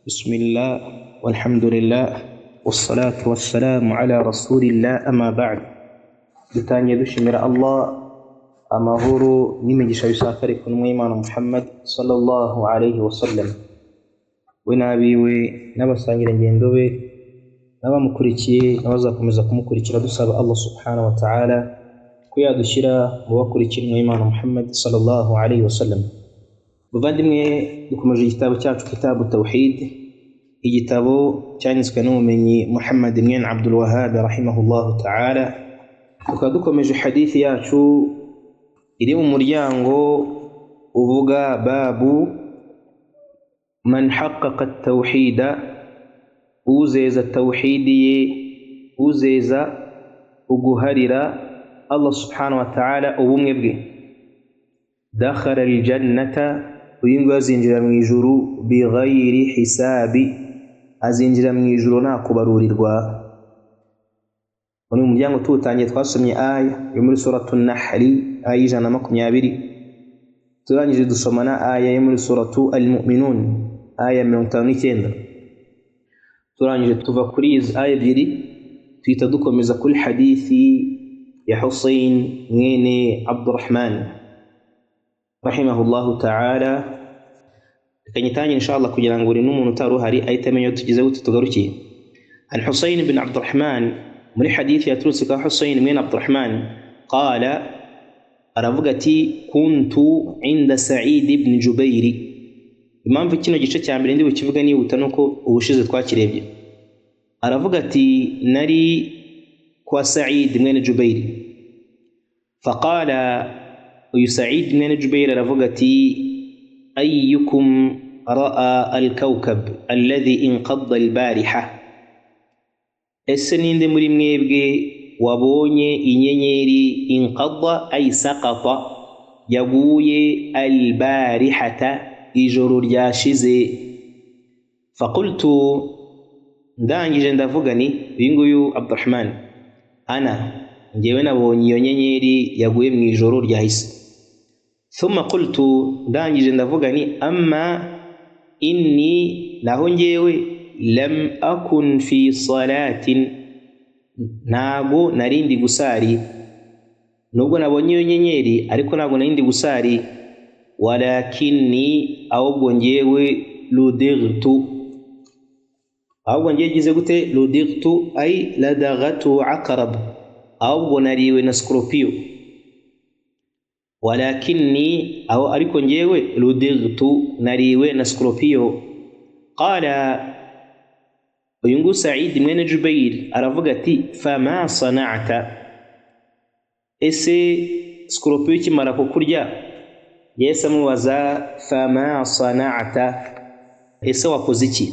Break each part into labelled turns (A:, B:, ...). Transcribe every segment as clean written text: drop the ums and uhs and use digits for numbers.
A: بسم الله والحمد لله والصلاة والسلام على رسول الله أما بعد. Dutangiye dushimira Allah, amahoro n'imigisha bisakare ku ntumwa y'Imana Muhammad sallallahu alayhi wa sallam, we n'abiwe n'abasangirangendo be n'abamukurikiye n'abazakomeza kumukurikira, dusaba Allah subhanahu wa ta'ala ko yadushyira mu bakurikiye intumwa y'Imana Muhammad sallallahu alayhi wa sallam. Bavandimwe, dukomeje igitabo cyacu Kitabu Tawhid, igitabo cyanditswe n'umumenyi Muhammad mwene Abdul Wahhab rahimahullahu ta'ala. Tukaba dukomeje hadithi yacu iri mu muryango uvuga babu man haqqaqa tawhida, uzeza tawhidi ye, uzeza uguharira Allah subhanahu wa ta'ala ubumwe bwe, dakhala aljannata, uyu nguyu azinjira mu ijuru, bighayri hisabi, azinjira mu ijuru nta kubarurirwa. Muri uyu muryango tuwutangiye twasomye aya yo muri suratu Nahli, aya 120, turangije dusoma na aya yo muri suratu Al-Mu'minun, aya 59. Turangije tuva kuri izi aya ebyiri tuhita dukomeza kuri hadithi ya Hussein mwene Abdurrahman rahimahullahu ta'ala. Reka nyitangire inshallah kugira ngo buri n'umuntu utari uhari ahite amenya aho tugeze gute tugarukiye. An Hussein bin Abdurrahman, muri hadithi yaturutse kwa Hussein mwene Abdurrahman, qala, aravuga ati kuntu inda Sa'id ibn Jubairi. Impamvu kino gice cya mbere ndi bukivuga nihuta nuko ubushize twakirebye. Aravuga ati nari kwa Sa'id mwene Jubairi, faqala, uyu Sa'id mwene Jubairi aravuga ati ayyukum ra'a al-kawkab alladhi inqadda al-bariha, ese ninde muri mwebwe wabonye inyenyeri inqadda ay saqata, yaguye al-barihata, ijoro ryashize. Faqultu, ndangije ndavuga ni uyu nguyu Abdurrahman, ana, njyewe nabonye iyo nyenyeri yaguye mu ijoro ryahise. Thumma qultu, ndangije ndavuga ni amma inni, naho njyewe lam akun fi salatin, ntago narindi gusari, nubwo nabonye iyo nyenyeri ariko ntago narindi gusari. Walakinni, ahubwo njyewe ludirtu, ahubwo njyewe gize gute, ludirtu ay ladagatu aqrab, ahubwo nariwe na scorpio. Walakinni, aho ariko njyewe ludirtu, nariwe na scorpio. Qala, uyu nguyu Sa'id mwene Jubair aravuga ati fama sana'ta, ese scorpio ikimara kukurya? Yesu amubaza fama sana'ta, ese wakoze iki,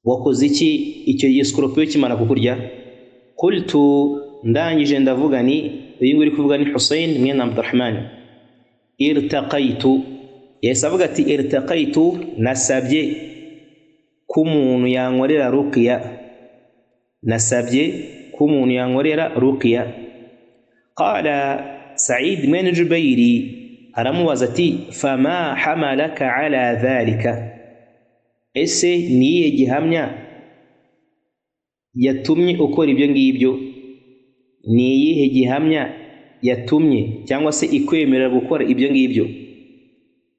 A: wakoze iki icyo gihe scorpio ikimara kukurya? Qultu, ndangije ndavuga ni uyu nguyu uri kuvuga ni Hussein mwene Abdurrahman, irtaqaitu, Yesu avuga ati irtaqaitu, nasabye ko umuntu yankorera ruqya, nasabye ko umuntu yankorera ruqya. Qala, Sa'id mwene Jubairi aramubaza ati fama hamalaka ala dhalika, ese niye gihamya yatumye ukora ibyo ngibyo, ni iyihe gihamya yatumye cyangwa se ikwemerera gukora ibyo ngibyo,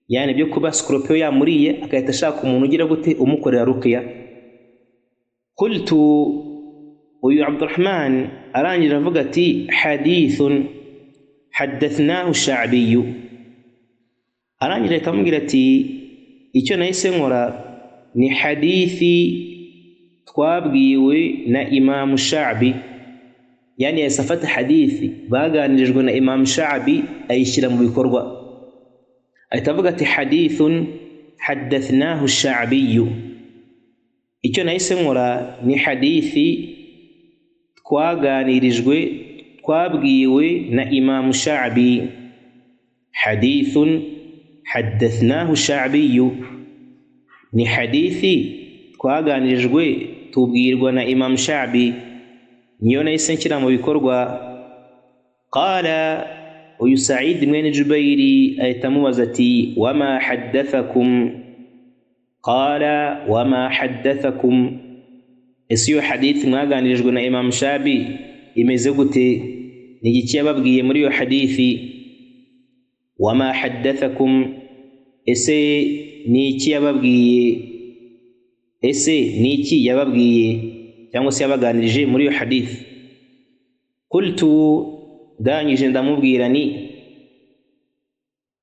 A: yani byo kuba scorpio yamuriye agahita ashaka umuntu ugira gute umukorera ruqya. Qultu, uyu Abdurrahman arangije avuga ati hadithun haddathnahu Sha'biyu, arangije ahita amubwira ati icyo nahise nkora ni hadithi twabwiwe na Imam Sha'bi, yani yahise afata hadithi baganirijwe na Imam Sha'bi ayishyira mu bikorwa, ahita avuga ati hadithun haddathnahu Sha'biyu, icyo nahise nkora ni hadithi twaganirijwe twabwiwe na Imam Sha'bi, hadithun haddathnahu Sha'biyu, ni hadithi twaganirijwe tubwirwa na Imam Sha'bi, niyo nahise nshyira mu bikorwa. Qala, uyu Sa'id mwene Jubairi ahita amubaza ati wama haddathakum? Qala wama haddathakum, ese iyo hadithi mwaganirijwe na Imam Shabi imeze gute? Ni igiki yababwiye muri iyo hadithi? Wama haddathakum, ese ni iki yababwiye? Ese ni iki yababwiye cyangwa se yabaganirije muri iyo hadithi? Qultu, ndangije ndamubwira ni,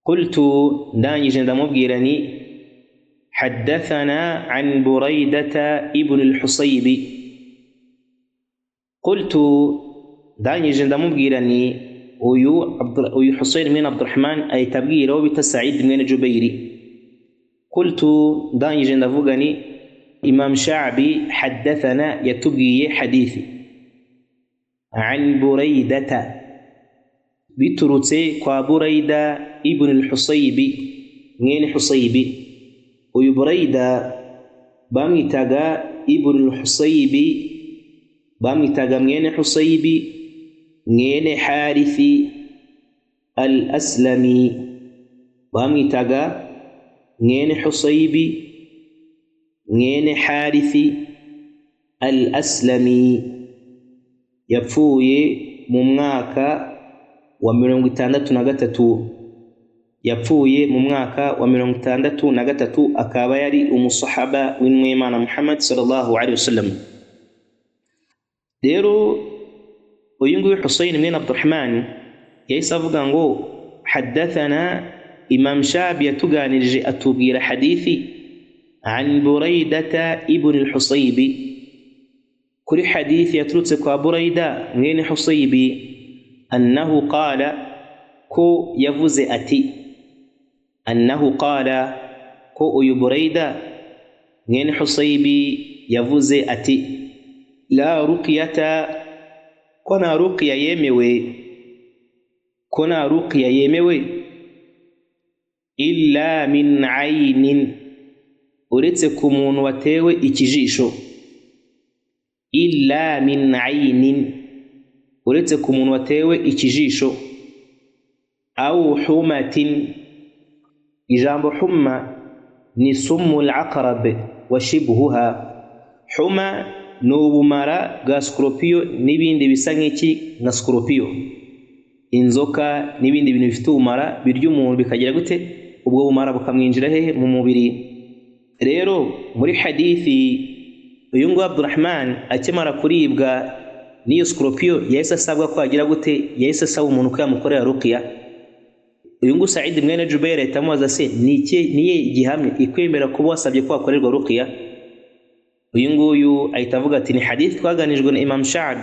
A: qultu, ndangije ndamubwira ni haddathana an Buraidata ibn al-Husayb. Qultu, ndangije ndamubwira ni uyu Husayn mwene Abdurrahman ahita abwira uwo bita Sa'id mwene Jubairi. Qultu, ndangije ndavuga ni Imam Sha'bi haddathana, yatubwiye hadithi an Buraidata, biturutse kwa Buraida ibn al-Husayb mwene Husayb. Uyu Buraida bamwitaga ibn al-Husayb, bamwitaga mwene Husayb mwene Harithi al-Aslami, bamwitaga mwene Husayb mwene Harithi al-Aslami. Yapfuye mu mwaka wa 63, yapfuye mu mwaka wa 63, akaba yari umusahaba w'intumwa Muhammad sallallahu alaihi wasallam. Rero uyu nguyu Husayn mwene Abdurrahman yahise avuga ngo haddathana Imam Shabi yatuganirije atubwira hadithi an Buraidata ibn al-Husayb, kuri hadithi yaturutse kwa Buraida mwene Husayb, annahu qala, ko yavuze ati, annahu qala, ko uyu Buraida mwene Husayb yavuze ati la ruqyata, ko nta ruqya yemewe, ko nta ruqya yemewe illa min aynin, uretse ku muntu watewe ikijisho. Illa min aynin, uretse ku muntu watewe ikijisho. Au humatin, ijambo humma ni sumu al-aqrab wa shibhuha. Huma ni ubumara bwa scorpio n'ibindi bisa nk'iki nka scorpio, inzoka n'ibindi bintu bifite ubumara birya umuntu bikagira gute, ubwo bumara bukamwinjira hehe? Mu mubiri. Rero muri hadithi uyu nguyu Abdurrahman akimara kuribwa n'iyo scorpio yahise asabwa ko agira gute, yahise asaba umuntu ko yamukorera ruqya. Uyu nguyu Sa'id mwene Jubair ahita amubaza se niye gihamya ikwemera kuba wasabye ko wakorerwa ruqya? Uyu nguyu ahita avuga ati ni hadithi twaganijwe na Imam Sha'bi,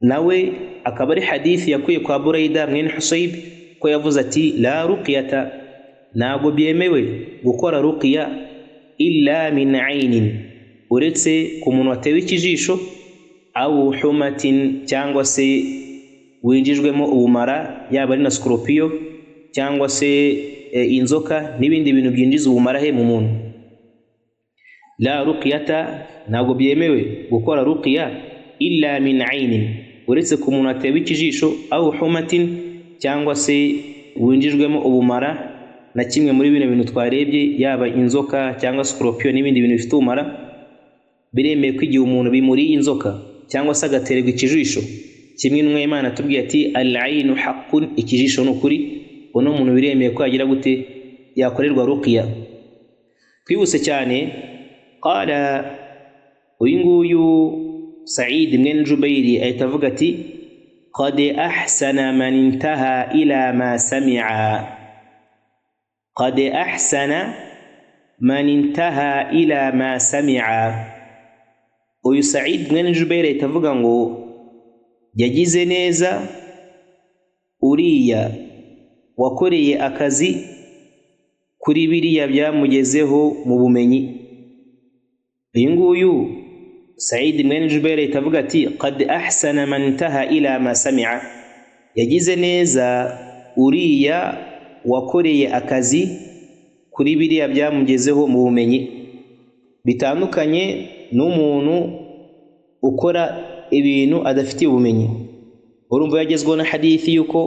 A: nawe akaba ari hadithi yakuye kwa Buraida mwene Husayb, ko yavuze ati la ruqyata, ntago byemewe gukora ruqya illa min aynin, uretse ku muntu watewe ikijisho, au humatin, cyangwa se winjijwemo ubumara, yaba ari na scorpio cyangwa se inzoka n'ibindi bintu byinjiza ubumara he mu muntu. La ruqyata, ntago byemewe gukora ruqya illa min aynin, uretse ku muntu watewe ikijisho, au humatin, cyangwa se winjijwemo ubumara na kimwe muri bino bintu twarebye, yaba inzoka cyangwa scorpio n'ibindi bintu bifite ubumara. Biremeye ko igihe umuntu bimuriye inzoka cyangwa se agaterwa ikijisho, kimwe n'umwe Imana atubwiye ati al-aynu haqqun, ikijisho ni ukuri, uno muntu biremeye ko yagira gute, yakorerwa ruqya. Twihuse cyane, qala uyu nguyu Sa'id mwene Jubairi ahita avuga ati qad ahsana man intaha ila ma sami'a, qad ahsana man intaha ila ma sami'a. Uyu Sa'id mwene Jubairi ahita avuga ngo yagize neza uriya wakoreye akazi kuri biriya byamugezeho mu bumenyi. Uyu nguyu Sa'id mwene Jubair ahita avuga ati qad ahsana man intaha ila ma sami'a, yagize neza uriya wakoreye akazi kuri biriya byamugezeho mu bumenyi. Bitandukanye n'umuntu ukora ibintu adafitiye ubumenyi. Urumva yagezweho na hadithi yuko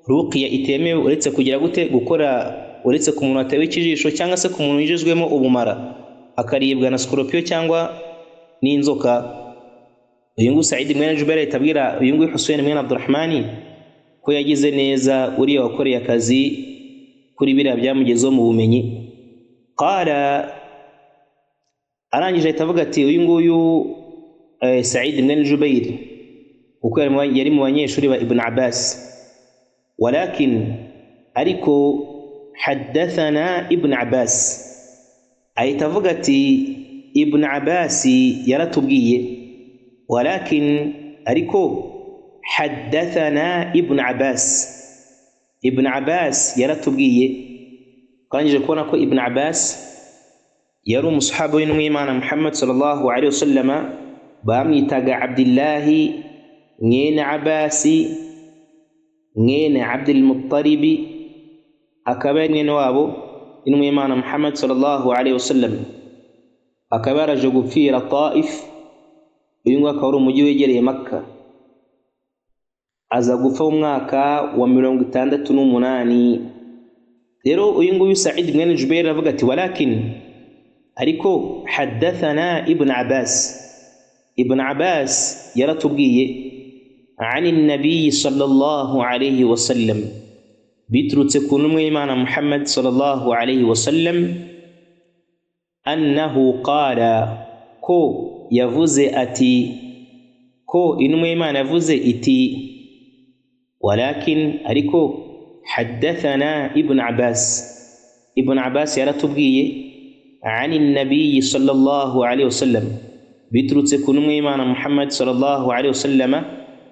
A: ruqya itemewe uretse kugira gute, gukora Uretse ku muntu watewe ikijisho cyangwa se ku muntu winjijwemo ubumara akaribwa na scorpion cyangwa n'inzoka. Uyu nguyu Said mwene Jubair ahita abwira uyu nguyu Hussein mwene Abdurrahmani ko yagize neza uriya wakoreye akazi kuri biriya byamugezeho mu bumenyi. Qala, arangije ahita avuga ati uyu nguyu Said mwene Jubair, kuko yari mu banyeshuri ba Ibn Abbas. Walakin, ariko haddathana Ibn Abbas, ahita avuga ati Ibn Abbas yaratubwiye. Walakin, ariko haddathana Ibn Abbas, Ibn Abbas yaratubwiye. Twangije kubona ko Ibn Abbas yari umusahaba w'intumwa y'Imana Muhammad sallallahu alaihi wasallam, bamwitaga Abdillahi mwene Abbasi mwene Abdul Muttalibi, akaba yari mwene wabo intumwa y'Imana Muhammad sallallahu alaihi wasallam, akaba yaraje gupfira Taif. Uyu nguyu akaba ari umujyi wegereye Makka. Aza gupfa mu mwaka wa 68. Rero uyu nguyu Said mwene Jubair aravuga ati walakin, ariko haddathana Ibn Abbas, Ibn Abbas yaratubwiye ani nabiyi sallallahu alayhi wasallam, biturutse ku ntumwa y'Imana Muhammad sallallahu alayhi wasallam, annahu qala, ko yavuze ati, ko intumwa y'Imana yavuze iti walakin, ariko haddathana Ibn Abbas, Ibn Abbas yaratubwiye ani nabiyi sallallahu alayhi wasallam, biturutse ku ntumwa y'Imana Muhammad sallallahu alayhi wasallam,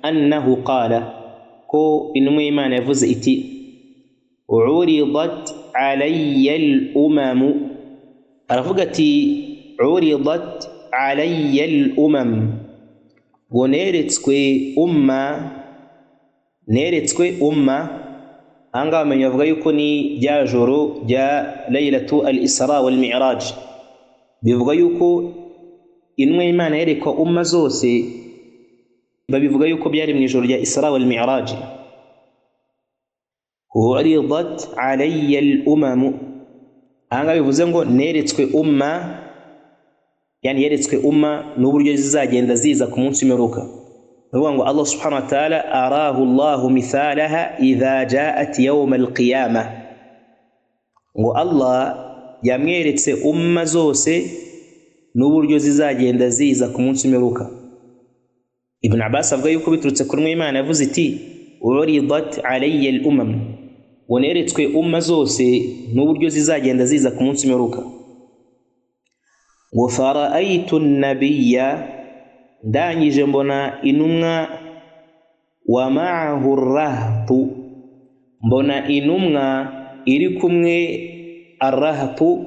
A: annahu qala, ko intumwa y'Imana yavuze iti uridat alayya al-umamu. Aravuga ati uridat alayya al-umam, ngo neretswe umma, neretswe umma. Ahangaha bamenya bavuga yuko ni rya joro rya Lailatu al-Isra wal Mi'raj. Bivuga yuko intumwa y'Imana yerekwa umma zose, babivuga yuko byari mu ijoro rya Isra wal Mi'raj. Uridat alayya al-umamu, ahangaha bivuze ngo neretswe umma, yani yeretswe umma n'uburyo zizagenda ziza ku munsi w'imperuka. Nuvuga ngo Allah subhanahu wa ta'ala arahu Allahu mithalaha idha ja'at yawm al-qiyamah, ngo Allah yamweretse umma zose n'uburyo zizagenda ziza ku munsi w'imperuka. Ibn Abbas avuga yuko biturutse ku ntumwa y'Imana yavuze iti uridat alayya al-umam, ngo neretswe umma zose n'uburyo zizagenda ziza ku munsi w'imperuka. Ngo fara'aytu an-nabiyya, ndangije mbona intumwa, wa ma'ahu ar-rahtu, mbona intumwa iri kumwe arahtu.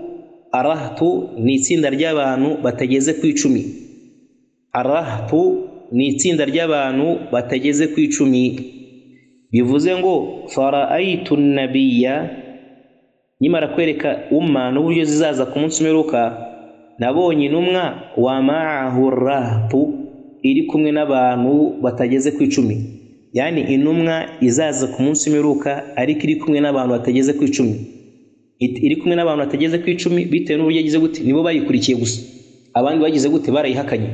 A: Arahtu ni itsinda ry'abantu batageze ku 10. Arahtu ni itsinda ry'abantu batageze ku 10. Bivuze ngo fara'aytu an-nabiyya, nyimara kwereka umma n'uburyo zizaza ku munsi w'imperuka, nabonye intumwa wa ma'ahu ar-rahtu, iri kumwe n'abantu batageze ku 10. Yani intumwa izaza ku munsi w'imperuka ariko iri kumwe n'abantu batageze ku 10. Iri kumwe n'abantu batageze ku 10 bitewe n'uburyo yagize gute, nibo bayikurikiye gusa, abandi bagize gute, barayihakanye.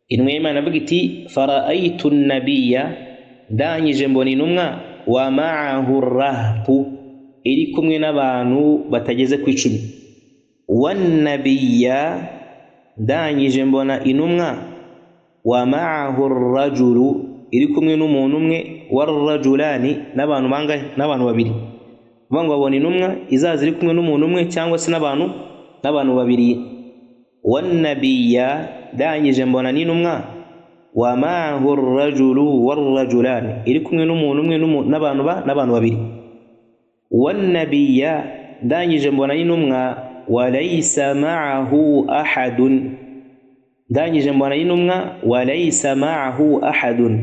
A: Intumwa y'Imana avuga iti fara'aytu an-nabiyya, ndangije mbona intumwa wa ma'ahu ar-rahtu, iri kumwe n'abantu batageze ku 10. Wan-nabiyya, ndangije mbona intumwa wa ma'ahu ar-rajulu, iri kumwe n'umuntu umwe, war-rajulani, n'abantu bangahe, n'abantu babiri. Vuga ngo babona intumwa izaza iri kumwe n'umuntu umwe cyangwa se n'abantu babiri. Wan-nabiyya, ndangije mbona n'intumwa wa ma'ahu ar-rajulu war-rajulani, iri kumwe n'umuntu umwe n'abantu babiri. Wan-nabiyya, ndangije mbona n'intumwa wa laysa ma'ahu ahadun, ndangije mbona n'intumwa wa laysa ma'ahu ahadun,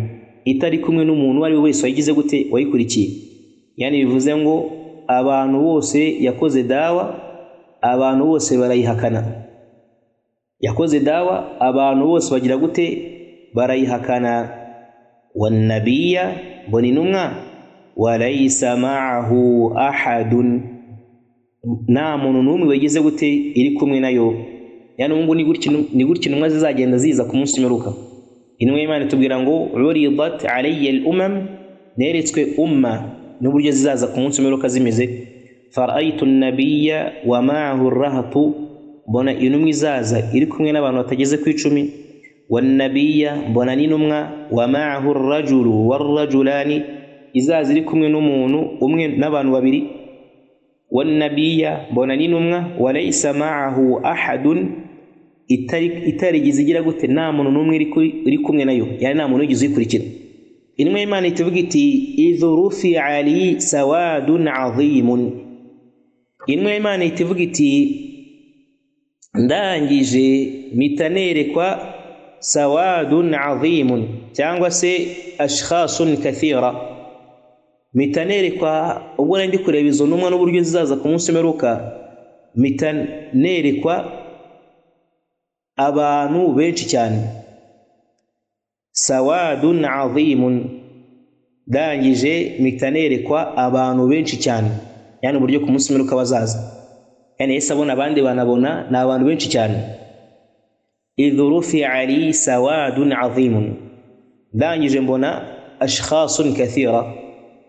A: itari kumwe n'umuntu uwo ari we wese wayigize gute, wayikurikiye. Yani bivuze ngo abantu bose yakoze dawa, abantu bose barayihakana. Yakoze dawa, abantu bose bagira gute, barayihakana. Wan-nabiyya, mbona intumwa wa laysa ma'ahu ahadun, Nta muntu n'umwe wagize gute iri kumwe nayo. Yani ubu ni gutya intumwa zizagenda ziza ku munsi w'imperuka. Intumwa y'Imana itubwira ngo uridat alayya al-umam, neretswe umma n'uburyo zizaza ku munsi w'imperuka zimeze. Faraitu an-nabiyya wa ma'ahu ar-rahatu, mbona intumwa izaza iri kumwe n'abantu batageze ku 10. Wan-nabiyya, mbona n'intumwa wa ma'ahu ar-rajulu war-rajulani, izaza iri kumwe n'umuntu umwe n'abantu babiri. Wan-nabiyya, mbona n'intumwa wa laysa ma'ahu ahadun, itarigize igira gute, nta muntu n'umwe iri kumwe nayo, yani nta muntu wigeze uyikurikira. Intumwa y'Imana ituvuga iti idh rufi'a li sawadun 'azimun. Intumwa y'Imana ituvuga iti ndangije mpita nerekwa sawadun 'azimun cyangwa se ashkhasun kathira. Mpita nerekwa ubwo nari ndi kureba izo ntumwa n'uburyo zizaza ku munsi w'imperuka, mpita nerekwa abantu benshi cyane. Sawadun 'azimun, ndangije mpita nerekwa abantu benshi cyane, yani uburyo ku munsi w'imperuka bazaza. Yani Yesu abona abandi banabona ni abantu benshi cyane. Idh rufi'a li sawadun 'azimun, ndangije mbona ashkhasun kathira,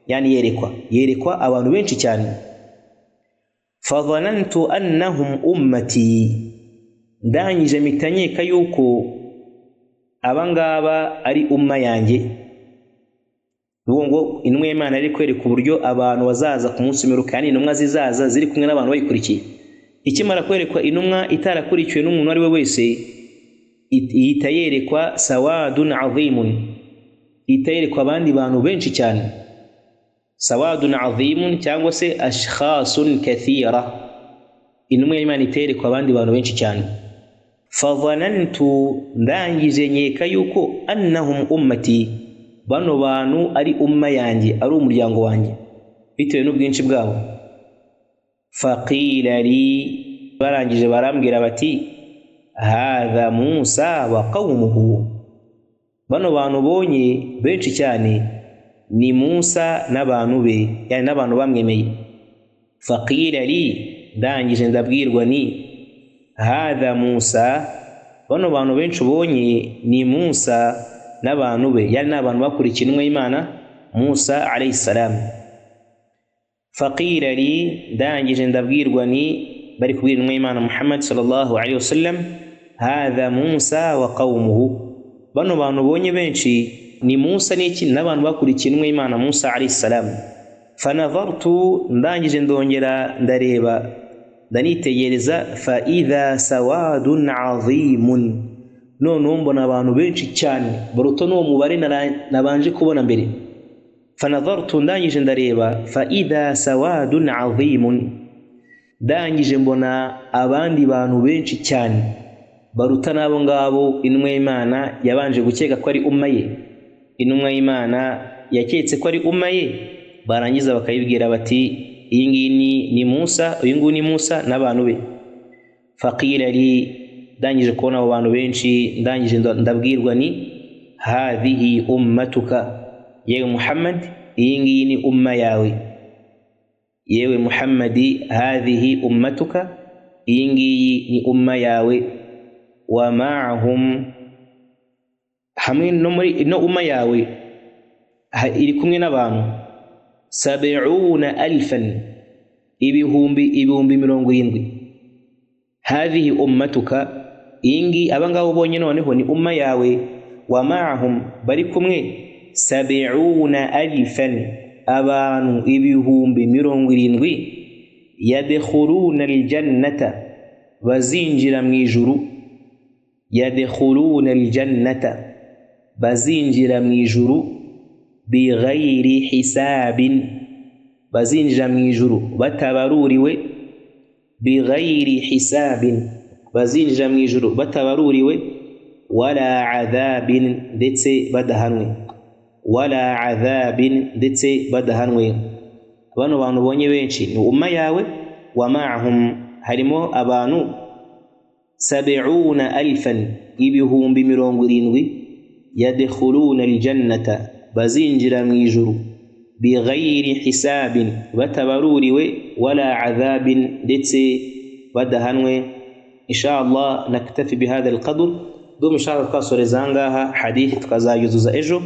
A: yani yerekwa abantu benshi cyane. Fadhanantu annahum ummati, ndangije mpita nkeka yuko abangaba ari umma yanjye. Nuwo ngo intumwa y'Imana ari kwereka uburyo abantu bazaza ku munsi w'imperuka, yani intumwa zizaza ziri kumwe n'abantu bayikurikiye. Ikimara kwerekwa intumwa itarakurikiwe n'umuntu ari we wese, ihita yerekwa sawadun 'azimun, ihita yerekwa abandi bantu benshi cyane. Sawadun 'azimun cyangwa se ashkhasun kathira, intumwa y'Imana iterekwa abandi bantu benshi cyane. Fadhanantu, ndangije nkeka yuko annahum ummati, bano bantu ari umma yanjye, ari umuryango wanjye, bitewe n'ubwinshi bwabo. Faqila li, barangije barambwira bati hadha Musa wa qaumuhu, bano bantu bonye benshi cyane ni Musa n'abantu be, yani n'abantu bamwemeye. Faqila li, ndangije ndabwirwa ni hadha Musa, bano bantu benshi ubonye ni Musa n'abantu be, yani n'abantu bakurikiye intumwa y'Imana Musa alayhi salam. Faqila li, ndangije ndabwirwa ni, bari kubwira intumwa y'Imana Muhammad sallallahu alayhi wasallam, hadha Musa wa qaumuhu, bano bantu ubonye benshi ni Musa n'iki n'abantu bakurikiye intumwa y'Imana Musa alayhi salam. Fanadhartu, ndangije ndongera ndareba ndanitegereza, fa idha sawadun 'azimun, noneho mbona abantu benshi cyane baruta n'uwo mubare nabanje kubona mbere. Fanadhartu, ndangije ndareba, fa idha sawadun 'azimun, ndangije mbona abandi bantu benshi cyane baruta n'abo ngabo intumwa y'Imana yabanje gukeka ko ari umma ye. Intumwa y'Imana yaketse ko ari umma ye, barangiza bakayibwira bati iyi ngiyi ni Musa, uyu nguyu ni Musa n'abantu be. Faqila li, ndangije kubona abo bantu benshi, ndangije ndabwirwa ni hadhihi ummatuka, yewe Muhammad, iyi ngiyi ni umma yawe. Yewe Muhammadi, hadhihi ummatuka, iyi ngiyi ni umma yawe. Wa ma'ahum, hamwe no muri no umma yawe iri kumwe n'abantu 70,000, ibihumbi 70. Hadhihi ummatuka, iyi ngiyi abangabo ubonye noneho ni umma yawe. Wa ma'ahum, bari kumwe 70,000, abantu 70,000, yadkhuluna aljannata, bazinjira mu ijuru. Yadkhuluna aljannata, bazinjira mu ijuru, bighayri hisabin, bazinjira mu ijuru batabaruriwe. Bighayri hisabin, bazinjira mu ijuru batabaruriwe. Wala adhabin, ndetse badahanwe. Wala adhabin, ndetse badahanwe. Bano bantu ubonye benshi ni umma yawe. Wa ma'ahum, harimo abantu 70,000, 70,000, yadkhuluna aljannata, bazinjira mu ijuru. Bighayri hisabin, batabaruriwe, wala adhabin, ndetse badahanwe. Inshallah naktafi bihadha alqadr. Dum inshallah twasoreza ahangaha hadithi, tukazayuzuza ejo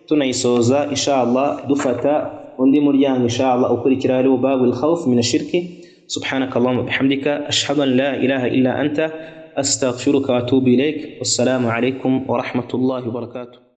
A: tunayisoza inshallah, dufata undi muryango inshallah ukurikira, ariwo babu alkhawf min ashirki. سبحانك اللهم وبحمدك، أشهد أن لا إله إلا أنت، أستغفرك وأتوب إليك، والسلام عليكم ورحمة الله وبركاته.